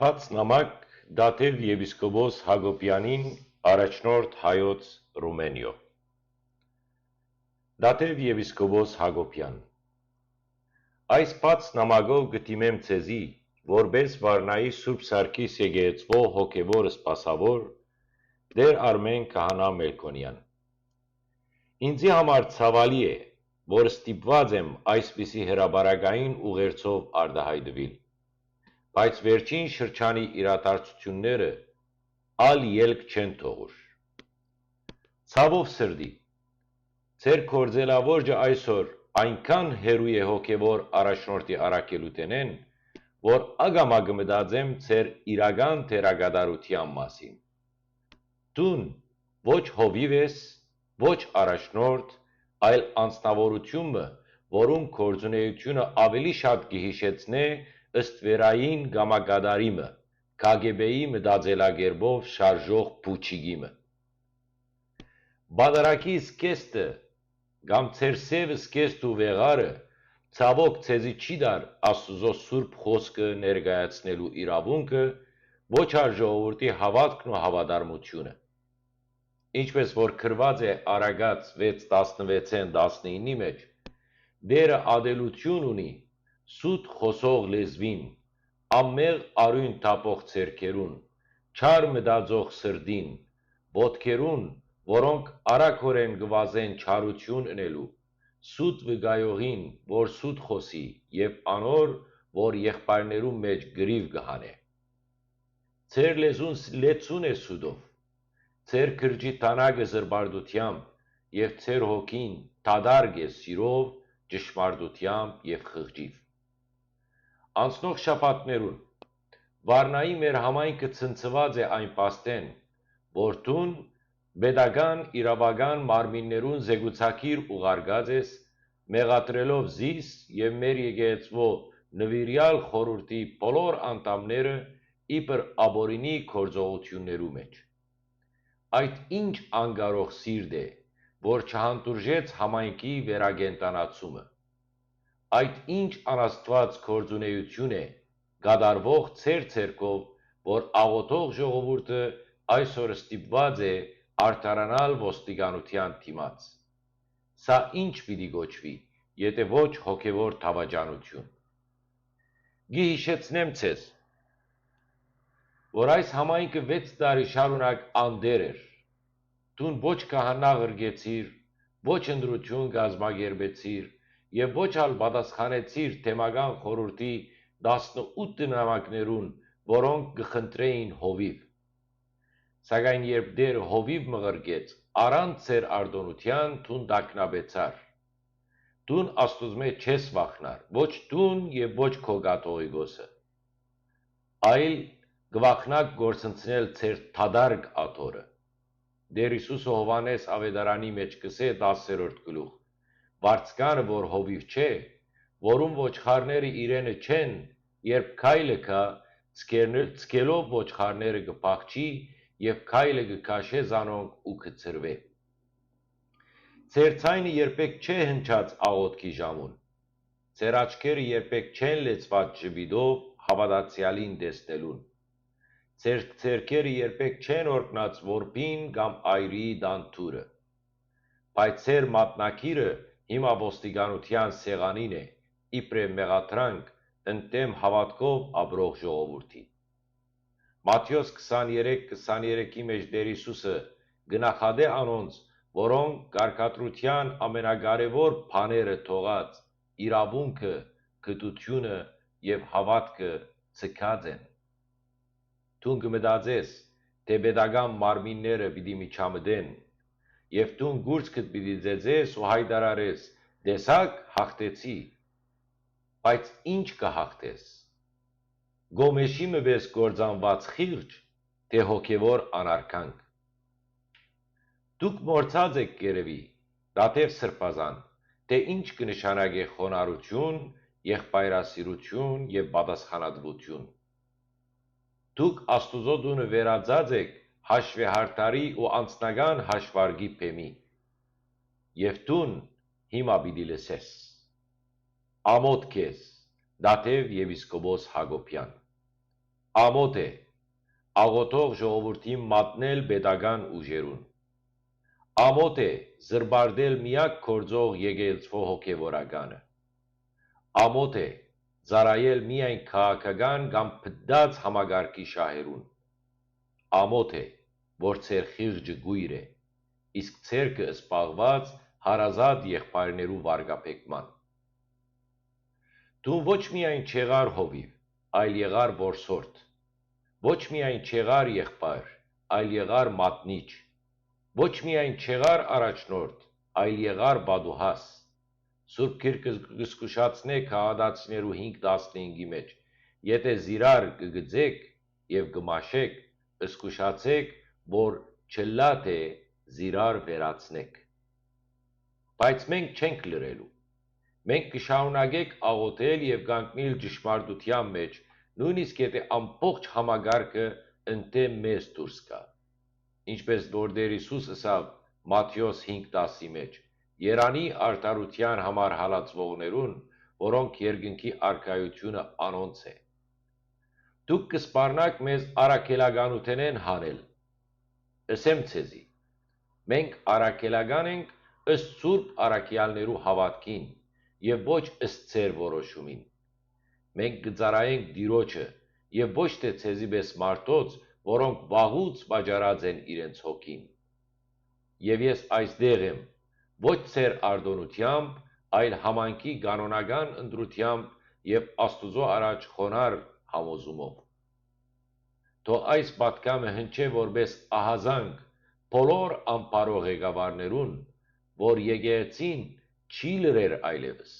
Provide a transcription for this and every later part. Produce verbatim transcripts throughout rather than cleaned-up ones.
Բաց նամակ Տաթեւ եպիսկոպոս Յակոբեանին, առաջնորդ հայոց Ռումենիոյ։ Տաթեւ եպիսկոպոս Յակոբեան, այս բաց նամակով կը դիմեմ ձեզի, որպէս Վարնայի Սուրբ Սարգիս եկեղեցւոյ հոգեւոր սպասաւոր, Տէր Արմէն քահանայ Մելքոնեան։ Ինծի համար ցաւալի է, որ ստիպուած եմ այսպիսի հրապարակային ուղերձով արտայայտուիլ, բայց վերջին շրջանի իրադարձութիւնները ալ ելք չեն թողուր։ Ցաւով սրտի, ձեր գործելաոճը այսօր այնքան հեռու է հոգեւոր առաջնորդի առաքելութենէն, որ ակամայ կը մտածեմ ձեր իրական դերակատարութեան մասին։ Դուն ոչ հովիւ ես, ոչ առաջնորդ, այլ անձնաւորութիւն մը, որուն գործունէութիւնը աւելի շատ կը յիշեցնէ ըստ վերային կամակատարի մը, Ք Գ Բ-ի մտածելակերպով շարժող փուչիկի մը։ Պատարագի զգեստը կամ ձեր սեւ զգեստը ու վեղարը ցաւօք ձեզի չի տար Աստուծոյ սուրբ խօսքը ներկայացնելու իրաւունքը, ոչ ալ ժողովուրդի հաւատքն ու հաւատարմութիւնը։ Ինչպէս որ գրուած է Առակաց վեց տասնվեցէն տասնիննի մէջ, Տէրը ատելութիւն ունի սուտ խօսող լեզուին, անմեղ արիւն թափող ձեռքերուն, չար մտածող սրտին, ոտքերուն, որոնք արագօրէն կը վազեն չարութիւն ընելու, սուտ վկայողին, որ սուտ խօսի, եւ անոր, որ եղբայրներուն մէջ կռիւ կը հանէ։ Ձեր լեզուն ս-, լեցուն է սուտով, ձեր քրճի դանակը զրպարտութեամբ եւ ձեր հոգին դատարկ է սիրով, ճշմարտութեամբ եւ խղճիվ։ Անցնող շաբաթներուն Վարնայի մեր համայնքը ցնցուած է այն փաստէն, որ դուն պետական իրաւական մարմիններուն զեկուցակիր ուղարկած ես, մեղադրելով զիս եւ մեր եկեղեցւոյ նուիրեալ խորհուրդի բոլոր անդամները իբր ապօրինի գործողութիւններու մէջ։ Այդ ինչ անկարող սիրտ է, որ չհանդուրժեց համայնքի վերակենդանացումը։ Այդ ինչ անաստուած գործունէութիւն է, կատարուող ձեր ձեռքով, որ աղօթող ժողովուրդը այսօր ստիպուած է արդարանալ ոստիկանութեան դիմաց։ Սա ի՞նչ պիտի կոչուի, եթէ ոչ հոգեւոր դաւաճանութիւն։ Կը յիշեցնեմ ձեզ, որ այս համայնքը վեց տարի շարունակ անտեր էր։ Դուն ոչ քահանայ ղրկեցիր, ոչ ընտրութիւն կազմակերպեցիր եւ ոչ ալ պատասխանեցիր թեմական խորհուրդի տասնութ նամակներուն, որոնք կը խնդրէին հովիւ։ Սակայն երբ Տէրը հովիւ մը ղրկեց, առանց ձեր արտօնութեան դուն տագնապեցար։ Դուն Աստուծմէ չես վախնար, ոչ դուն եւ ոչ քո կաթողիկոսը, այլ կը վախնաք կորսնցնել ձեր դատարկ աթոռը։ Տէր Յիսուսը Յովհաննէս աւետարանի մէջ կ'ըսէ, տասերորդ գլուխ. «Վարձկանը, որ հովիւ չէ, որուն ոչխարները իրենը չեն, երբ քայլը գայ, ցկերն-, ցկելով ոչխարները կը փախչի եւ քայլը կը քաշէ զանոնք ու կը ցրուէ»։ Ձեր ձայնը երբեք չէ հնչած աղօթքի ժամուն։ Ձեր աչքերը երբեք չեն լեցուած ժպիտով հաւատացեալին տեսնելուն։ Ձեր ձեռքերը երբեք չեն օրհնած որբին կամ այրիի տան դուռը։ Բայց ձեր մատնագիրը հիմա ոստիկանութեան սեղանին է, իբրեւ մեղադրանք, ընդդէմ հաւատքով ապրող ժողովուրդին։ Մատթէոս քսաներեք քսաներեքի մէջ Տէր Յիսուսը կը նախատէ անոնց, որոնք կարգադրութեան ամենակարեւոր բաները թողած, իրաւունքը, գթութիւնը եւ հաւատքը ձգած են։ Դուն կը մտածես, թէ պետական մարմինները պիտի միջամտեն, եւ դուն կուրծքդ պիտի ծեծես ու յայտարարես. «Տեսա՞ք, յաղթեցի»։ Բայց ի՞նչ կը յաղթես։ Գոմեշի մը պէս կործանուած խիղճ, թէ հոգեւոր անարգանք։ Դուք մոռցած էք կ'երեւի, Տաթեւ Սրբազան, թէ ի՞նչ կը նշանակէ խոնարհութիւն, եղբայրասիրութիւն եւ պատասխանատուութիւն։ Դուք Աստուծոյ տունը վերածած էք հաշուեհարդարի ու անձնական հաշվարկի բեմի։ Եւ դուն հիմա պիտի լսես։ Ամօթ քեզ, Տաթեւ եպիսկոպոս Յակոբեան։ Ամօթ է աղօթող ժողովուրդին մատնել պետական ուժերուն։ Ամօթ է զրպարտել միակ գործող եկեղեցւոյ հոգեւորականը։ Ամօթ է ծառայել միայն քաղաքական կամ փտած համակարգի շահերուն։ Ամօթ է, որ ձեր խիղճը կոյր է, իսկ ձեռքը զբաղուած հարազատ եղբայրներու վարկաբեկման։ Դուն ոչ միայն չեղար հովիւ, այլ եղար որսորդ։ Ոչ միայն չեղար եղբայր, այլ եղար մատնիչ։ Ոչ միայն չեղար առաջնորդ, այլ եղար պատուհաս։ Սուրբ Գիրքը կը զգուշացնէ քաղատացիներու հինգ տասնհինգի մէջ. «Եթէ զիրար կը գծեք եւ կը մաշեք, զգուշացէք, որ չըլլայ թէ զիրար վերացնեք»։ Բայց մենք չենք լռելու։ Մենք կը շարունակենք աղօթել եւ կանգնել ճշմարտութեան մէջ, նոյնիսկ եթէ ամբողջ համակարգը ընդդէմ մեզ դուրս գայ։ Ինչպէս որ Տէր Յիսուս ըսաւ Մատթէոս հինգ տասի մէջ. «Երանի արդարութեան համար հալածուողներուն, որոնք երկնքի արքայութիւնը անոնց է»։ Դուք կը սպառնաք մեզ առաքելականութենէն հանել։ Ըսեմ ձեզի, մենք առաքելական ենք ըստ սուրբ առաքեալներու հաւատքին եւ ոչ ըստ ձեր որոշումին։ Մենք կը ծառայենք Տիրոջը եւ ոչ թէ ձեզի պէս մարդոց, որոնք վաղուց վաճառած են իրենց հոգին։ Եւ ես այստեղ եմ, ոչ ձեր արտօնութեամբ, այլ համայնքի կանոնական ընտրութեամբ եւ Աստուծոյ առաջ խոնարհ համոզումով։ Թող այս պատգամը հնչէ որպէս ահազանգ բոլոր ամբարոյ ղեկավարներուն, որ եկեղեցին չի լռեր այլեւս։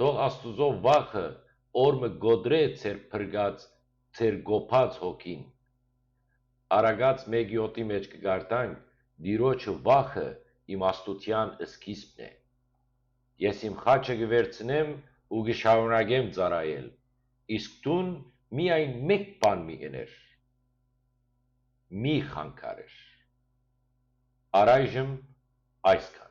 Թող Աստուծոյ վախը օր մը կոտրէ ձեր փրկած, ձեր կոփած հոգին։ Առակաց մէկ յոթի մէջ կը կարդանք. «Տիրոջը վախը իմաստութեան սկիզբն է»։ Ես իմ խաչը կը վերցնեմ ու կը շարունակեմ ծառայել, իսկ դուն միայն մէկ բան մի ըներ, մի խանգարեր։ Առայժմ այսքան։